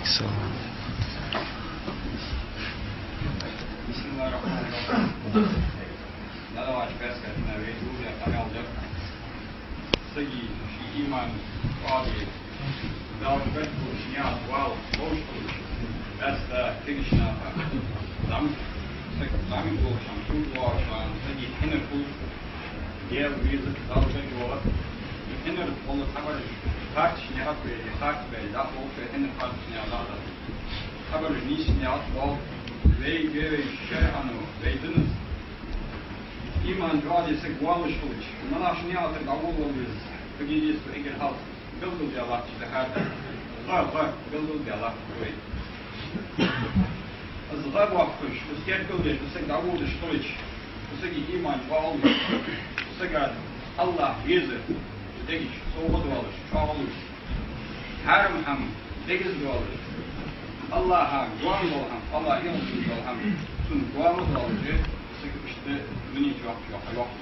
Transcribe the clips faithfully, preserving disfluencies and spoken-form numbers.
بسم الله الرحمن الرحيم. Дала ваьча бескача вай дувзар къамаьл дар. Сага ший иман чӀоагӀде, Далла гарга долаш ниӀат вала ловш хилча, къаьстта кагийча наха, зӀамига, саг зӀамига волча хана, чӀоагӀа волча хана, сага хьинар хул, Даьла везар, Далла гарга валар. Хьинар хул, хабараш харц ниӀат вай, харц вай, дӀахо вай хьинар харц ниӀат дӀахо. Хабараш нийса ниӀат вала, вай, вай, вай шарӀо, вай динца. Иман чӀоагӀде саг воаллаш хилча, малагӀча ниӀатага дӀаволавала веза, кагий деза цо эггара хьалха, белгалдаь латташ да хӀара. ГӀа, гӀа, белгалдаь латташ да вай. Из гӀа боаккхаш, из керкал деш, из саг дӀаводаш хилча, из сага иман чӀоагӀа луш, из сага АллахӀ везар дега чу совгӀат долаш, чӀоагӀа луш. Хьарам хӀама дега долаш, АллахӀа гоама дола хӀама, АллахӀа ялсмала дола хӀама цунна гоама долаш, саг иштта дунен чу вахача хьалйоаккх.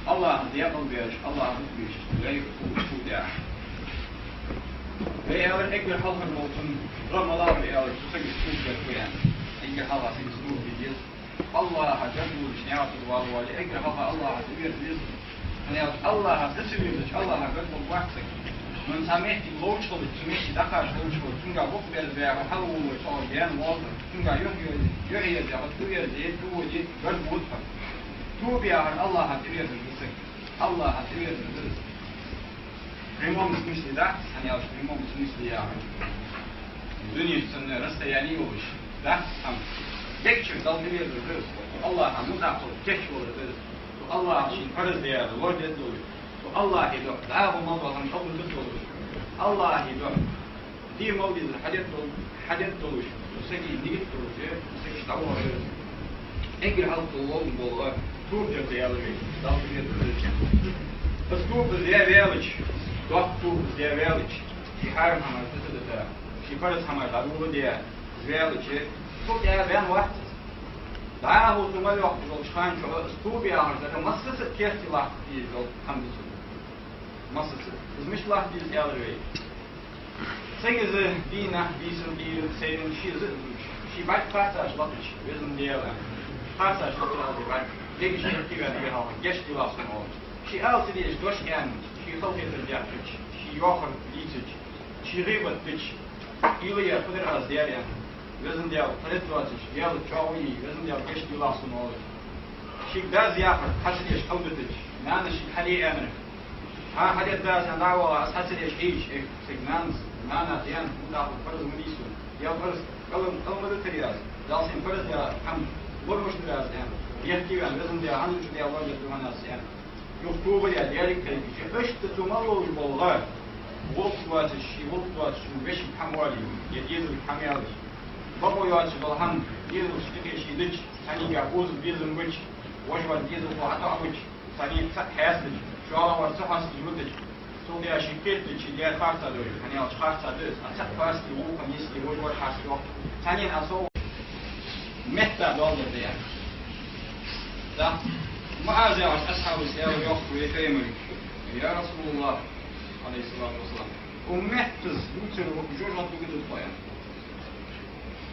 АллахӀа декъал беш, АллахӀа бутт беш, вай ху-, ху дяхь. Вай аьлар, эггара хьалхара болчун гӀа малагӀа ба аьлча, цу сага туба дар ба аьнна. Эггара хьалха сага туба де деза. АллахӀа гарга волаш ниӀат вала вале, эггара хьалха АллахӀа тӀавера веза. ХӀана аьлча АллахӀа тӀа ца везача, АллахӀа гарга вола вац саг. Вайна цхьа моттиг ловча хилча, цу метте дӀакхача ловча хилча, цунга букъ берзабаь, хьалволавой цхьа гаьна воаллар, цунга юхь-, юхь еза, тӀаверза, тӀаводе, гарга вода хьо. Туба яхар АллахӀа тӀаверзар да саг. АллахӀа тӀаверзар да из. В прямом смысле дац, хӀана аьлча в прямом смысле яхар дунен чу цунна расстояние йолаш дац хӀама. Дег чура Далла тӀаверзар да из. АллахӀа мутӀахьа хилча кийчвалар да из. АллахӀа шийна параз даьр лорадеш долаш. АллахӀа духьа дӀахо мел дола хӀама кӀалдуташ долаш. АллахӀа духьа де мел дезар хьадеш дол-, хьадеш долаш, сага нигат долаш, сага иштта дӀавоагӀар. Эггара хьалха ловш бола туба дар да аьлар вай, Далла тӀавера деза. Из туба из даь ваьлча, доккха туба из даь ваьлча, ший хьарам хӀамаш тӀа ца дита, ший параз хӀамаш дӀадоладаь, из ваьлча, цул тӀехьа ваьнна вац из. ДӀахо цо мел йоаккхаш йолча хана чухь из туба яхар дар массаза а керте латта дезаш дола хӀама да цун. Массаза. Из мишта латта деза аьлар вай. Сага из дийнахьа, бийсан, кӀиранна, сайранна ший из а дувцаш, ший бӀарг харцаш латача, Везан Даьла, харцаш латар аз бӀарг, дега чу хьекхаваьнна, эггара хьалха гешт делахь сона, оалаш. Ший ала ца дезаш дош аьнна, ший халахетар даьккхача, ший йоахар дийцача, ший гӀийбат дича, уйла яр, фу дар аз даьр аьнна. Везан Даьла, тхарет доацаш, Даьла чӀоагӀо йий, Везан Даьла, гешт делахь сона, оалаш. Шийга дас яхар хьа ца деш кӀалдитача, нанас шийга хьале аьннар. Хьа хьадетта дас аьнна дӀаваха, аз хьа ца деш Ӏийча, эх, цига нанас, нана, даьна, мутӀахьа хул, параз ма дий сона. Даьла параз кӀал-, кӀал ма дитар аз. Дала сайна параз даь хӀама лоравеш дар аз аьнна. Бехке ваьнна, Везан Даьла, хьанна чу Даьла лорадеш да хьона аз аьнна. Юха тоба даь, Даьлага кхайкача, иштта цо мел ловш бола гӀа, волк доацаш, ший волк доацаш, ший вешийга хӀама оале, е дезалга хӀама аьлча, бокъо йоацаш дола хӀама, дезалашта юкъе ший дича, цхьаннега оза безам бича, вож вар дезалхо хьатӀа а бича, цхьанне цхьа хьаьстача, шоллагӀвар ца хьоасташ витача, цул тӀехьа ший кхетача, ший даьр харца дой, хӀана аьлча харца да из, цхьа пасти гӀулакха нийсде вож вар хьаста йоах. Цхьаннена а сов метта долдар да яхаш. Да. МуӀаз яхача асхьабас аьлар йоах вай Пайхамарга: «Я РасулаллахӀ, Ӏалайхи ссалату вассалам, укх меттаца дувцар жожагӀате дугадий тхо?» — аьнна.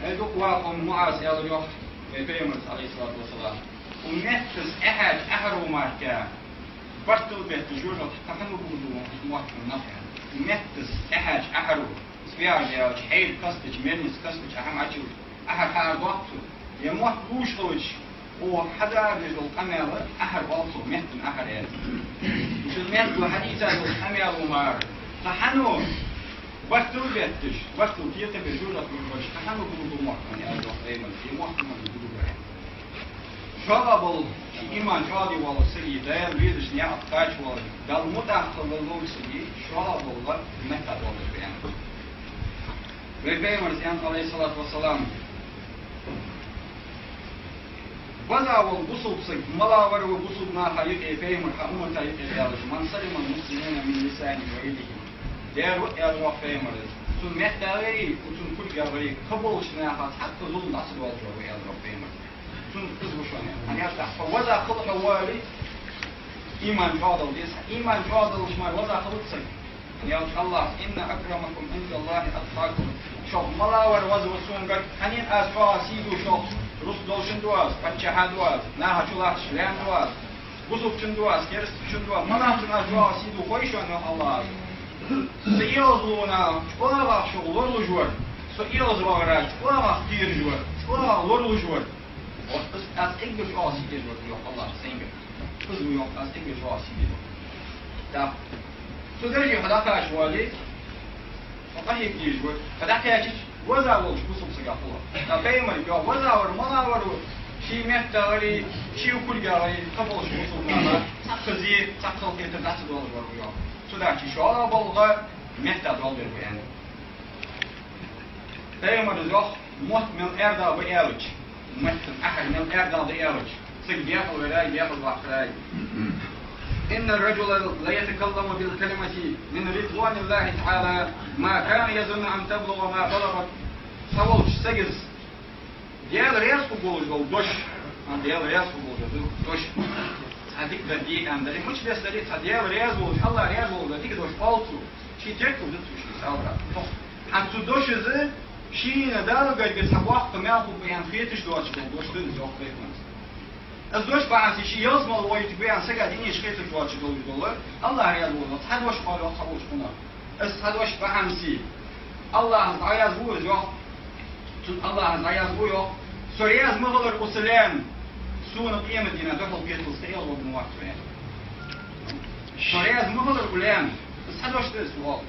«Ай, дукха ва хьо, МуӀаз», — аьлар йоах вай Пайхамарас, Ӏалайхи ссалату вассалам. «Укх меттаца эхьача ахьаро мара бартал бетта жожагӀате кхы хьан ма дугаду мотт хьона нах», — аьнна. Меттаца эхьача ахьаро, спяжа яьлча, хьайра кастача, мельница кастача хӀама Ӏочуйолча, ахьар хьаара доаккх цо. Е мотт лувш хилча, оаха хьадоагӀаш дола къамаьл ахьар оал цох, меттан ахьар аьле. Цу метто хьадийца дола къамаьл мара, кхы хьан бартал бетташ, бартал кекхабеш, жожагӀате лургболаш, кхы хьан ма дугаду мотт хьона, аьлар йоах Пайхамарас, е мотт хьона ма дугаду. ШоллагӀа бола ший иман чӀоагӀде воаллача сага, Даьла везача наькъа кхача воаллача, Далла мутӀахьа хила ловча сага, шоллагӀа бола метта долаш ба аьнна. Вай Пайхамарас аьннад, Ӏалайхи ссалату вассалам: «Веза вола бусалба саг, малагӀа вар ва бусалба наха юкъе, Пайхамар, хьа уммата юкъе, аьлча, ман салимал муслимуна мин лисанихи ва ядихи». Дера ва, аьлар йоах Пайхамарас, цун меттагара, цун кулгагара кхыболча наха цхьаккха зулам дӀа ца доалаш вар ва, аьлар йоах Пайхамарас. Цун из ва шоана. ХӀана аьлча, хьо веза хила хьо воале, иман чӀоагӀдала деза. Иман чӀоагӀдолаш мара веза хилац саг. ХӀана аьлча АллахӀа: «Инна акрамакум Ӏиндаллахи атқакум». Шох мала вар веза ва сона гарга, хьанна аз чӀоагӀа сий ду шох, рус долчун ду аз, паччахьа ду аз, наха чулатташ лаьна ду аз, бусалбачун ду аз, керастачун ду аз, мала хӀаман аз чӀоагӀа сий ду хой шоана, йоах АллахӀа. Са эгӀазло чӀоагӀа шох лоралуш вар, со эгӀазвахара чӀоагӀа кхераш вар, чӀоагӀа лоралуш вар. Вот аз, аз эггара чӀоагӀа сий деш вар, йоах АллахӀа сайга. Из ва, йоах, аз эггара чӀоагӀа сий деш вар. Да. Цу дарже хьо дӀакхача вале, хьо къахьега дезаш ва. Хьо дӀакхаьчача, веза волча бусалба сага хул. Ткъа пайхамарга йоах, веза вар, мала вар, ший меттагара, ший кулгагара кхы болча бусалба наха, кхы зе, цхьаккха халкъе тара дӀа ца доалаш вар ва, йоах. Цудухьа шоллагӀа болга метта доалабер ва, аьнна. Пайхамара йоах, мотт мел аьрда ба аьлча, меттан ахӀар мел аьрда да аьлча, цига декъала вале, декъала ваккхале. إن الرجل ليتكلم بالكلمة من رضوان الله تعالى ما كان يظن أن تبلغ ما بلغت. Цхьа волча сага из Даьла раьза хургволаш дола дош, а, Даьла раьза хургволаш дола дош. Цхьа дика дар де аьнна дале, мича беса дале, цхьа Даьла раьза волаш, АллахӀ раьза волаш дола дика дош оал цо. Ший теркал ду цо ший савра. ХӀанз цу дошаца шийна Дала гарга цхьа боккха маьл хургба аьнна хеташ доацаш дола дош да из, йоах пайхамара. Из дош бахьанца ший ялсмала вайтаргва аьнна сага дунен чу хеташ доацаш долаш дола, АллахӀ раьза волаш дола цхьа дош оал, йоах, цхьа волча хӀаман. Из цхьа дош бахьанца АллахӀа дӀаязбу из, йоах. Цунна АллахӀа дӀаязбу, йоах. Со раьза ма хилар укх лаьна, сона къематдийнахьа духьалкхеталца кхы эгӀазло ма вац цо, аьнна. Со раьза ма хилар укх лаьна. Из цхьа дош да из, йоах.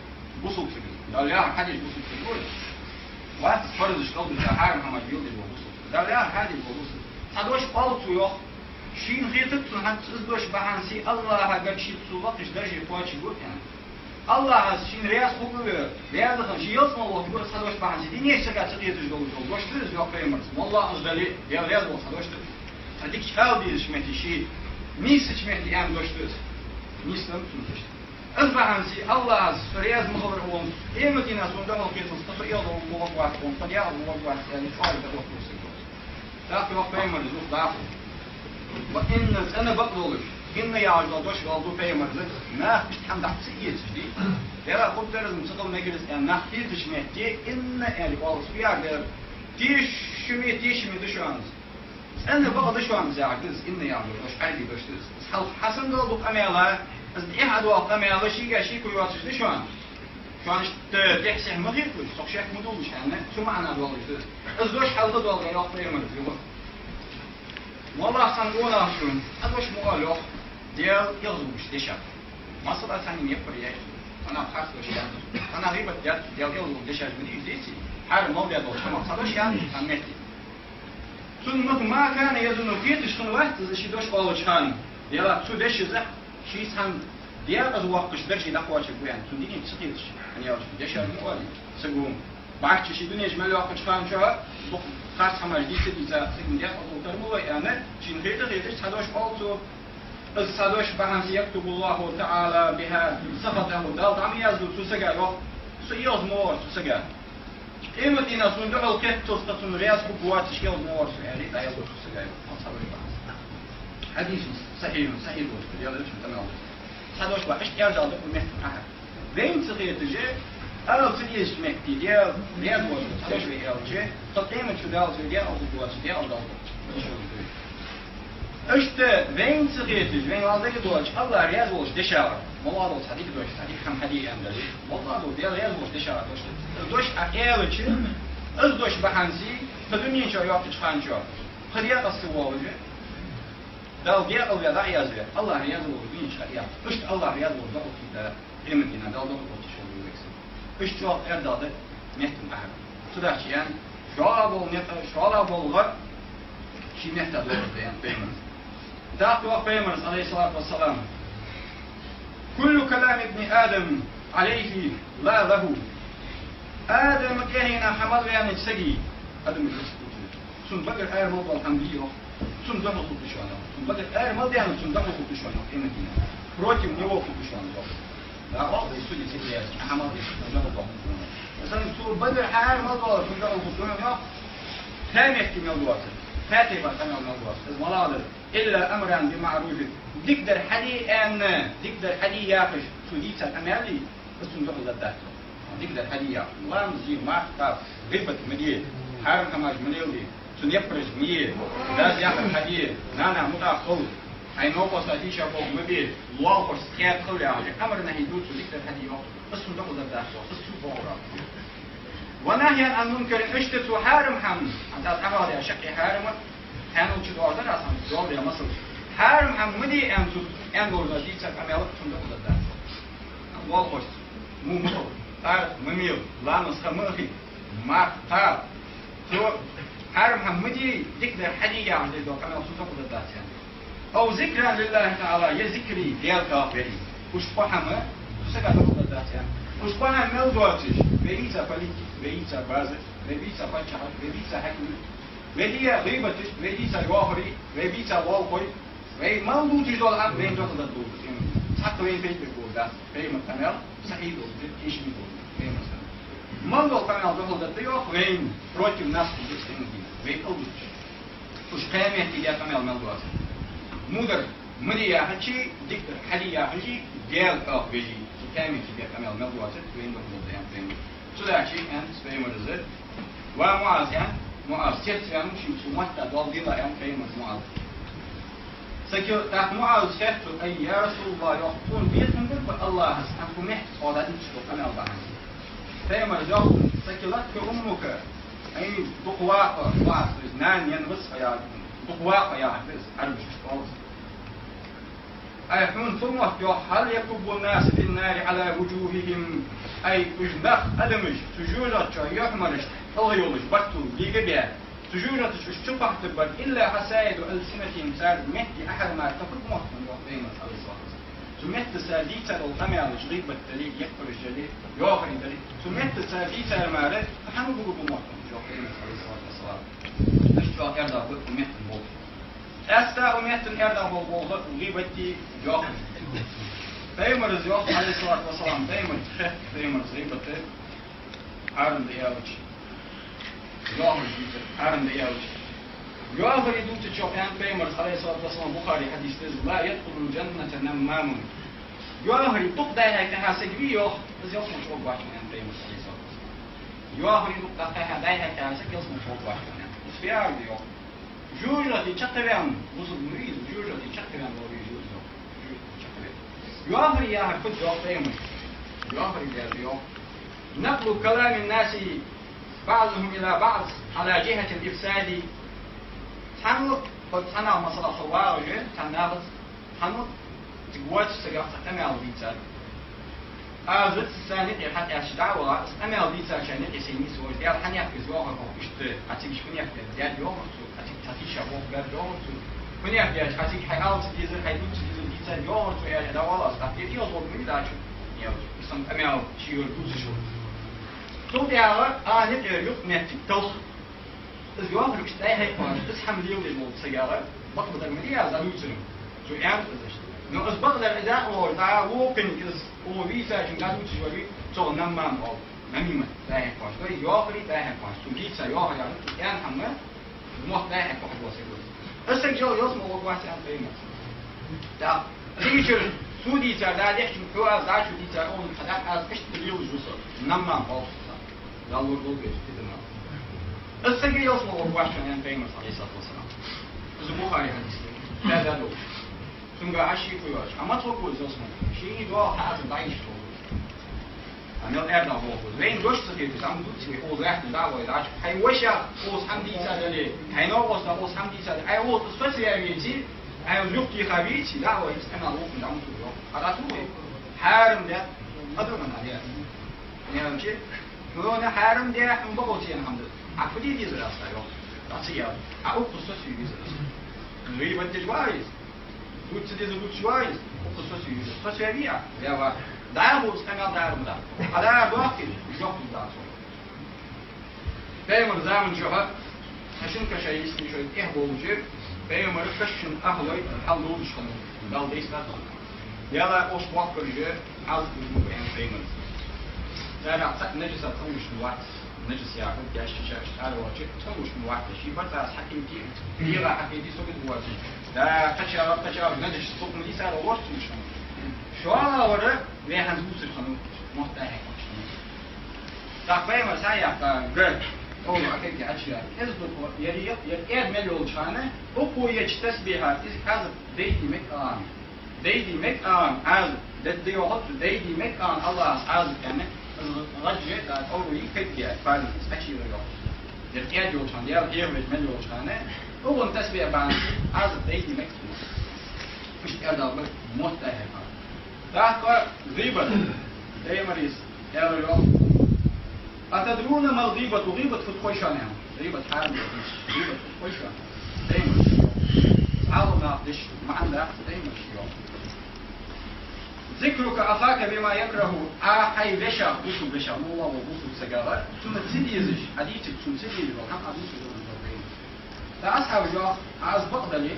Бусалба саг из. Далла яхар хьадеш бусалба саг вар. Вац парзаш кӀалдуса, хьарам хӀамаш белдеш вола бусалба саг. Далла яхар хьадеш вола бусалба саг. Цхьа дош оал цо, йоах. Шийна хетар цунна хӀанз из дош бахьанца АллахӀа гарга шийца цо лакхача дарже кхоачаргва аьнна. АллахӀа шийна раьза хургволаш, раьза хинна, ший ялсмала вайтаргва цхьа дош бахьанца, дунен чу сага ца хеташ долаш дола дош да из, йоах пайхамара. Валлахӏи, из дале, Даьла раьза вола цхьа дош да из. Цхьа дикача хьала дезача метте, ший нийсача метте аьнна дош да из. Нийса да цун дош. Из бахьанца АллахӀа со раьза ма хилар укхунна, къематдийнахьа сона духьалкхеталца кхы со эгӀазло ма варгвац укхунна, кхы декъала ма варгвац аьнна, чӀоагӀа дӀаоттаву саг. ТӀаккха йоах пайхамара, из укх дӀахо. Ва инна, цӀена бакъдолаш, инна яхаш дола дош оал пайхамара, нах иштта хӀама дӀа ца эцаш, дий? Дера, хӀама дар из, ма ца хила мегар из аьнна, нах хетача метте, инна аьле оалаш, фу яхар да? Тешаме, тешаме да шоана из. ЦӀена бакъ да шоана из яхар да из, инна яхаш дола дош, Ӏарбий дош да из. Из хьалха хьасан дола къамаьл, из тӀехьа дола къамаьл, шийга шеко йоацаш да шоана. Шоана иштта тӀехьа-сехьа ма хеталаш, цох шек ма дуллаш аьнна, цу маӀан долаш да из. Из дош хьалха дола, йоах пайхамара, юха. Валлахӏи, цхьан къонахчун цхьа дош ма оал, йоах, Даьла эгӀазлуш дешаш. Масала, цхьанне яппар яьй, цхьаннах харц дош яьй, цхьаннах гӀийбат даьд, Даьла эгӀазлуш дешаш ма дий уж, деций? Хьарам мел даь долча хӀамах цхьа дош яьй цхьан метте. Цунна ма, ма кана язунну, хеташ хиннавац из ший дош оалача хана. Даьла, цу дешаца ший цхьан декъаза воаккхача дарже дӀакхоачаргва аьнна, цунна диканца ца хеташ, хьан яьлча дешаш ма оалий, саго. БӀарчча ший дунен чу мел йоаккхача хана чу дукха харц хӀамаш дийца-дийца, цига декъала хургдар ма вай аьнна, шийна хета-хеташ цхьа дош оал цо. Из цхьа дош бахьанца, يكتب الله تعالى بها سخطه, Дала дӀа ма язду цу сага, йоах, со эгӀаз ма вар цу сага. Къематдийнахьа сона духьалкхеталца кхы цунна раьза хургвоацаш эгӀаз ма вар со, аьле, дӀаязду цу сага, йоах, цхьа дош бахьанца. Хьадис сахьихь, сахьихь долаш, Даьла элчан къамаьл да. Цхьа дош бахьанца, иштта аьрда да укх метта ахьа. Вайна ца хеташ, ала ца дезача метте, Даьла раьза волаш цхьа дош вай аьлча, тха къематдийнахьа Дала вай декъала хургвоацаш, декъала далба. Иштта вайна ца хеташ, вайна вала дагадоацаш, АллахӀ раьза волаш дешаш вар. МоллагӀа дола цхьа дика дош, цхьа дика хӀама хьаде аьнна дале, моллагӀа дола Даьла раьза волаш дешаш вар дош. Из дош Ӏа аьлча, из дош бахьанца, кхы дунен чу йоаккхача хана чу, кхы декъаза ца воалаш, Дала декъала ваь, дӀа а яздаь, АллахӀ раьза волаш дунен чу хьаяьккха. Иштта АллахӀ раьза волаш дӀакхалхийта, къематдийнахьа Дала духьалкхеташ хургва вайга. Иштта чӀоагӀа аьрда да метта ахьар. Цудухьа аьннад, шоллагӀа бола никъ, шоллагӀа бола гӀар ший метта долаш да, аьннад пайхамара. ТӀаккха йоах пайхамара, Ӏалайхи ссалату вассалам: كل كلام ابن آدم عليه لا له. Адама тӀехьенах хьа мел ваьннача сага, Адама тӀехьа, цун багара ара мел дола хӀама дий, йоах, цунна духьал хургда шоана. Цун багара ара мел даьннар цунна духьал хургда шоана, йоах, къематдийнахьа. Против него хургда шоана, йоах. Да, оал, из судья ца деш, хьа мел ваьннача цунна духьал хургда шоана. Масала, цун багара ара мел дола цунна духьал хургда шоана, йоах. Кхы метте мел доацар, кхы тайпара къамаьл мел доацар. Из малагӀа дар? إلا أمرا بمعروف. Дикадар хьаде аьнна, дикадар хьаде яхаш, цо дийца къамаьл, из цунна духьал лардац. Дика дар хьаде яхаш. Ламаз де, марха кхаба, гӀийбат ма де, хьарам хӀамаш ма леладе, цун яппараш ма е, дас яхар хьаде, нана мутӀахьа хила, хьай новкъоста тийшаболх ма бе, лоалахошца кхетта хила яхаш, амр-нахьи дувцаш, дика дар хьаде йоах. Из цунна дакъа дар дац, из цу бохурах. ونهيا عن منكر, иштта цу хьарам хӀаман, хӀанз дӀахьоахадаь шаккхе хьарам, хьанал чу доагӀаш дар аз хӀанз дола де масал. Хьарам хӀама ма де аьнна цу, аьнна лоархӀаш дийцар къамаьл цунна дакъа дар дац. Лоалахошца, му ма хила, арахь ма мела, ламаз ха ма хи, марха кхаба. Цу хьарам хӀама ма де, дика дар хьаде яхаш деш дола къамаьл цунна дакъа дар дац аьнна. أو ذكرا لله تعالى, е зикр, Даьла кхалхавар. Уж кхо хӀама цу сага дакъа дар дац аьнна. Уж кхо хӀама мел доацаш, вай дийца политик, вай дийца базар, вай дийца паччахьалкхе, вай дийца хьаким, вай де гӀийбаташ, вай дийца йоахараш, вай дийца лоалахой, вай мел дувцаш дола хӀама вайна дакъа дар дувц. Цхьаккха вайна пайда бергболаш дац. Пайхамара къамаьл сахьихь долаш да, тешаме долаш да пайхамара къамаьл. Мел дола къамаьл дакъа дар да йоах, вайна против нас хул деш, вайна кӀалдувцаш. Уж кхаь метте даь къамаьл мел доацар. Мудар ма де яхачи, дика дар хьаде яхачи, Даьла кхалхавежи. Цу кхаь метте даь къамаьл мел доацар, вайна дакъа дар да аьнна пайхамара. Цудухьа аьннад пайхамара: «Ва МуӀаз, — аьнна, — МуӀаз, терца ваьнна ва ший цу метта, доал дилла», — аьннад пайхамара МуӀазага. Сакила, тӀаккха МуӀаза хаьттад: «أي يا رسول الله, — йоах, — тхона безам бар-кх Аллахӏа, хьа цу метта цхьа дӀадувцаш дола къамаьл бахьан?» Пайхамара йоах: «ثكلتك أمك, ай, дукха ва хьо, МуӀаз, то есть нана енна ва хьо яхар, дукха ва хьо яхар да из, Ӏарбаша оалаш. Ай, хьона фу мотт, — йоах, — هل يكب الناس في النار على وجوههم, ай, уж нах, адамаш, цу жожагӀате чу юхьмарашта хьалха йолаш барт бега а баь, цу жожагӀате чу уж чукхоачаргбар, إلا حصائد ألسنتهم, цар метта ахьар мара тӀа фуд мотт хьона?» — йоах пайхамара, Ӏалайхи ссалату вассалам. Цу метта цар дийцар дола къамаьлаш, гӀийбат дале, яппараш дале, йоахараш дале, цу метта цар дийцар мара хьан гургба мотт хьона, йоах пайхамара, Ӏалайхи ссалату вассалам. Иштта чӀоагӀа аьрдагӀа ба цу меттан болх. Къаьстта цу меттан аьрдагӀа бола болх гӀийбати йоахараши. Пайхамара йоах, Ӏалайхи ссалату вассалам, пайхамарага хаьттад пайхамара гӀийбат хьарам да аьлча, йоахараш дийцар хьарам да аьлча. Йоахараш дувцачох аьннад пайхамара, Ӏалайхи ссалату вассалам, Бухарий хьадис да из: «لا يدخل الجنة نمام». Йоахараш дукха дӀа-хьа кхаьча саг вий, йоах, из ялсмала чу гӀоргвац аьннад пайхамара, Ӏалайхи ссалату вассалам. Йоахараш дукха дӀа-хьа кхаьча саг ялсмала чу гӀоргвац аьннад. Из фу яхар да, йоах? ЖожагӀате чакхваьнна бусалба ма вий из, жожагӀате чакхваьнна вола вий из, йоах. Йоахараш яхар фуд, йоах пайхамара. Йоахараш яхар, йоах: نقل كلام الناس بعضهم إلى بعض على جهة الإفساد. Цхьанне, хӀанз цхьанне, масала, хьо вагӀаш, цхьан нахаца, цхьанне цига воацача сагах цхьа къамаьл дийцад. Аз цу сага юкъе хьакъаьсташ дӀа а вала, из къамаьл дийцачарна юкъе сай нийсволаш: «Даьла, хӀана яхкий из, йоахар, хьо иштта, хьа цига фуннагӀа даьд, йоахар цо, хьа цига цхьа тийшаболх баьб, йоахар цо, фуннагӀа даьд, хьа цига хьай ала ца дезар, хьай ду ца дезар дийцад, йоахар цо», — аьле, дӀавала аз, тӀаккха тӀехьа озгӀорг ма вий дӀачу, аьлча, из санна къамаьл ший йора дувцаш хул. Цул тӀехьагӀа а юкъера юкъ-моттиг талх. Из йоахараш дӀа-хьа кхоачаш, из хӀама леладеш волча сагага бакъдар ма дий аз дӀадувцар. Цо аьннад из иштта. Но из бакъдар из дӀа а воалаш, дӀа вокхунга из, укхо вийцачунга дӀадувцаш вар вий, цох наммам оал, намимат дӀа-хьа кхоачаш. То есть йоахараш дӀа-хьа кхоачаш. Цо дийца йоахар яхар, цо аьнна хӀама, мотт дӀа-хьа кхоачаш вола саг ва из. Из саг ялсмала гӀоргвац аьннад пайхамара. ТӀаккха цигачара цо дийцар дӀадехкача, хьо аз дӀачу дийцар, оал хьа дӀа, аз иштта лелаш ва со, наммам оал цох. Далла лорадолда вай из тидамал. Из саг ялсмала гӀоргвац аьннад пайхамара, Ӏалайхи ссалату вассалам. Из Бухарий хьадис да. Даьда долаш. Цунга Ӏа шеко йоацаш, Ӏа маца гӀоргва из ялсмала? Ший доал хьа аз дӀайиша гӀоргва. А мел аьрдагӀа болх ба из. Вайна дош ца хеташ, Ӏа ма дувций, укхо лаьттан дӀа а вой, дӀачу. Хьай вешийга укхо хӀама дийцад аьле, хьай новкъоста укхо хӀама дийцад аьле, Ӏа укхо соцаваь веце, Ӏа укхо юхатеха веце, дӀа а вой, из къамаьл вокхунга дӀа ма тувла, йоах. Ӏа дӀатувлий? Хьарам даьд, къадаман Ӏа даьд. Яьлча, хьона хьарам даь, хьона бокъо ца яь хӀама да. Ӏа фу де дезар аз, йоах. ДӀа ца яь. Ӏа укхаза соцаве везар аз. ГӀийбат деш вар из. Дувца дезар дувцаш вар из. Укхаза соцаве везар. Соцаваь вий Ӏа? Ваь ва. ДӀахо из къамаьл дӀа ма даккха. Ӏа дӀа доаккхий, жоп лургда цо. Пайхамара заман чухь, кашан-кашан йисте шоай тӀехьа болча, пайхамара кашан ахӀлой хьалдолаш хиннав, Далла дайса дӀа а хиннав. Даьла, оаш боккхараш Ӏазап лургба аьннад пайхамара. Царех цаӀ нажасах цӀенлуш ма вац, нажас яхар, даьша-йишача араваьлча цӀенлуш ма вац, ший барзкъа хьакхийте, дегӀа хьакхийте, сагот воацаш. Да, кхычар, кхычар нажас цӀенлуш ма дий, цар гӀоргвац цунна. ШоллагӀвар вай хӀанз дувцар хиннав, мотт дӀа-хьа кхоачаш. Пайхамара схьаяьккха гар, овла Ӏокхайкхе Ӏочуяьлча, из духьа, ер, ер кӀаьда мел йолча хана, укхо еча тасбихьа, из хьаза дайде мег аьнна. Дайде мег аьнна, Ӏазап, дадда йоахац, дайде мег аьнна, Аллахӏа Ӏазап аьнна, из гӀаж е, тӀаккха овла йикхайкхе, параза Ӏочуйийла йоах. Ер кӀаьда йолча хана, Даьла хьехавеш мел йолча хана, укхун тасбихь бахьан, Ӏазап дайде мег аьнна. Иштта кӀаьда бар мотт тӀа хьекхар. ТӀаккха гӀийбат. Пайхамара аьлар йоах: «أتدرون ما الغيبة؟» ГӀийбат фуд хой шоана? ГӀийбат хьарам да, гӀийбат фуд хой шоана? Пайхамара йоах. Ӏаламнаха деш маӀан дац, Пайхамара йоах: «ذكرك أخاك بما يكره». Ӏа хьай вешах, бусалба вешах, мулла ва бусалба сагагара, цунна ца дезаш, Ӏа дийцача цунна ца дезаш дола хӀама Ӏа дувцаш да, йоах Пайхамара. ТӀаккха асхьабаша йоах: «Ӏа из бакъдале,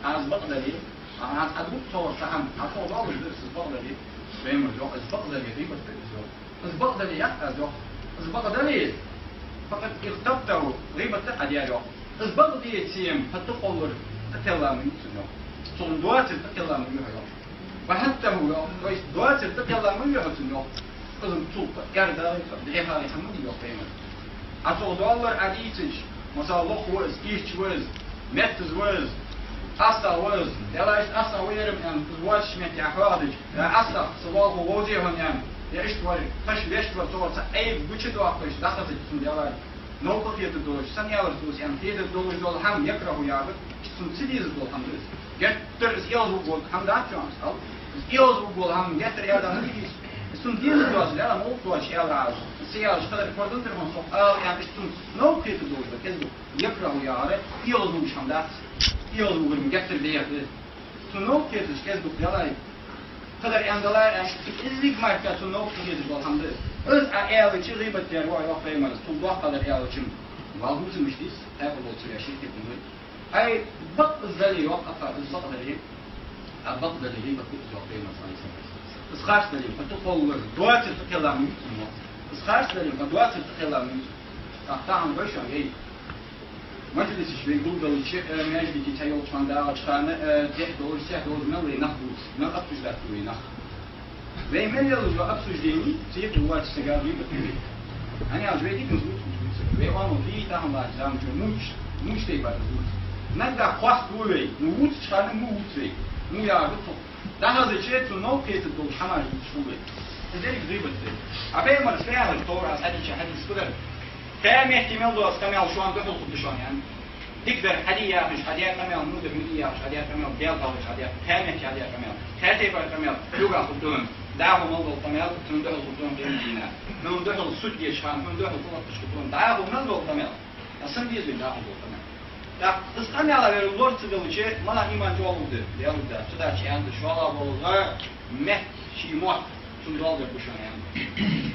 Ӏа из бакъдале, Ӏа, Ӏа, Ӏа дувц цох цхьа хӀама, Ӏа цох доаллаш да из бакъдале». Пайхамара йоах: «Из бакъдале гӀийбат да из, йоах. Из бакъдале яц аз, йоах. Из бакъдале, فقد اغتبته, гӀийбат да Ӏа даьр, йоах. Из бакъдеций-м, хьа тӀакхоллар тӀакхелла ма вий цунна, йоах. Цун доацар тӀакхелла ма вий хьо, йоах. وهنته, йоах, то есть доацар тӀакхелла ма вий хьо цунна, йоах. Из-м цул тӀа эрдагӀий, дехьагӀий хӀама ма дий, йоах Пайхамара. Ӏа цох доаллар Ӏа дийцача, масала, лох ва из, ийрча ва из, меттаза ва из, астагӀа ва из, Даьла, иштта астагӀа ва ер-м аьнна, из воацача метте Ӏа хьоахадича, е астагӀа, са болх вовзий хьона аьнна, е иштта вар, тхаш вешта вар, цо цхьа Ӏайб гучадоаккхаш дӀахазача цунна, Даьла, новкъа хетаргдолаш, сенна аьлар цо из аьнна, хетаргдолаш дола хӀама, якрахӀу яхар, цунна ца дезаш дола хӀама да из. Геттара из оалаш вувргволга хӀама дац шоана, ала? Из оалаш вувргвола хӀама геттара аьлча ма дий из. Из цунна дезаш доацаш, Даьла, мовлат доацаш аьлар Ӏа из. Из ца аьлча, кхыдар хьордан тара хьона со, ала аьнна, иштта цунна новкъа хетаргдолаш да, кӀезига. ЯкрахӀу яхар, оалаш вувргволаш хӀама дац. Оалаш вувргвар-м геттара бехк да. Цунна новкъа хеташ кӀезига дукха дале, кхыдар аьнна дале, аьнна, кӀезига мара цунна новкъа хеташ дола хӀама да из. Из Ӏа аьлча гӀийбат даьр ва, йоах Пайхамара, цул доккха дар аьлча-м, валгӀа ца мишта из, хьаькъал долча вешийна тӀа хӀама да. Ай, бакъ из дале, йоах, апа, из бакъдале, Ӏа бакъдале гӀийбат да из, йоах Пайхамара, صلى الله عليه وسلم. Из харц дале, хьа тӀакхоллар доацар тӀакхелла ма вий цунна, йоах. Из харц дале, хьа доацар тӀакхелла ма вий цунна. ТӀаккха тахан вай шоана, эй, мажлисаш вай гулдалча, э, маьждиге цхьайолча хана, дагӀача хана, э, дехьа долаш, сехьа долаш мел вай нах дувц, мел обсуждать ду вай нах. Вай мел лелаш йола обсуждени, цу юкъе воацача сага гӀийбат ду вай. ХӀана аьлча вай диканза дувц, вай оамал дий, тахан латтача заман чу муч, муч тайпара дувц. Наггахьа хоаставу вай, ну вувцача хана му вувц вай, му яхар да цох. ДӀахазача цунна новкъа хетаргдолаш хӀамаш дувцаш хул вай. Из деррига гӀийбат да. А Пайхамара фу аьлар, товра аз хьадийцача хьадис фу дар? Кхаь метте мел дола къамаьл шоана духьал хургда шоана, аьнна. Дика дар хьаде яхаш хьадаь къамаьл, мурдаш ма дий яхаш хьадаь къамаьл, Даьла хьалхашка хьадаь, кхаь метте хьадаь къамаьл, кхаь тайпара къамаьл, йоагӀа хургда хьона. ДӀахо мел дола къамаьл, цунна духьал хургда хьона къематдийнахьа. Хьона духьал суд деча хана, хьона духьал цӀалотташ хургда хьона. ДӀахо мел дола къамаьл. Ас сенна деза вайна дӀахо дола къамаьл? ТӀаккха из къамаьл вер лорацадалча, мала иман чӀоагӀлургда, лелургда. Цудухьа аьннад, шоллагӀа вола метта ший мотт цунна доаладергба шоана, аьннад.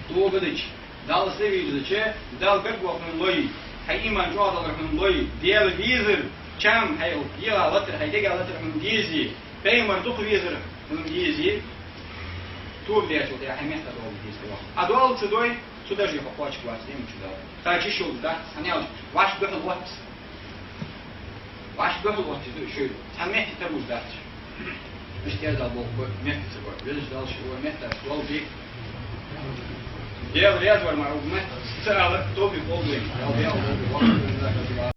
ТӀогӀа дича, Далла са вийрзача, Далла гаргва хьона лой, хьай иман чӀоагӀдалар хьона лой, Даьла везар, чам хьай йиӀиг латар, хьай дега латар хьона дезе, Пайхамар дукха везар хьона дезе, тоба дечул тӀехьагӀа хьай метта доала деза, йоах. Ӏа доала ца дой, цу дарже хьо кхоачаргвац, Даьла мукъ лой. Кхача йиш йолаш дац, хӀана аьлча вӀаши духьал вац. ВӀаши духьал вац из шоай. Цхьан метте тарлуш дац. Иштта кӀезига болх ба, метта ца ба. Везача Дала шоай метта дола бе. Даьла раьза вар мара, уг метта ца ала, тоба болх ба. Даьла, Даьла, Даьла, Даьла.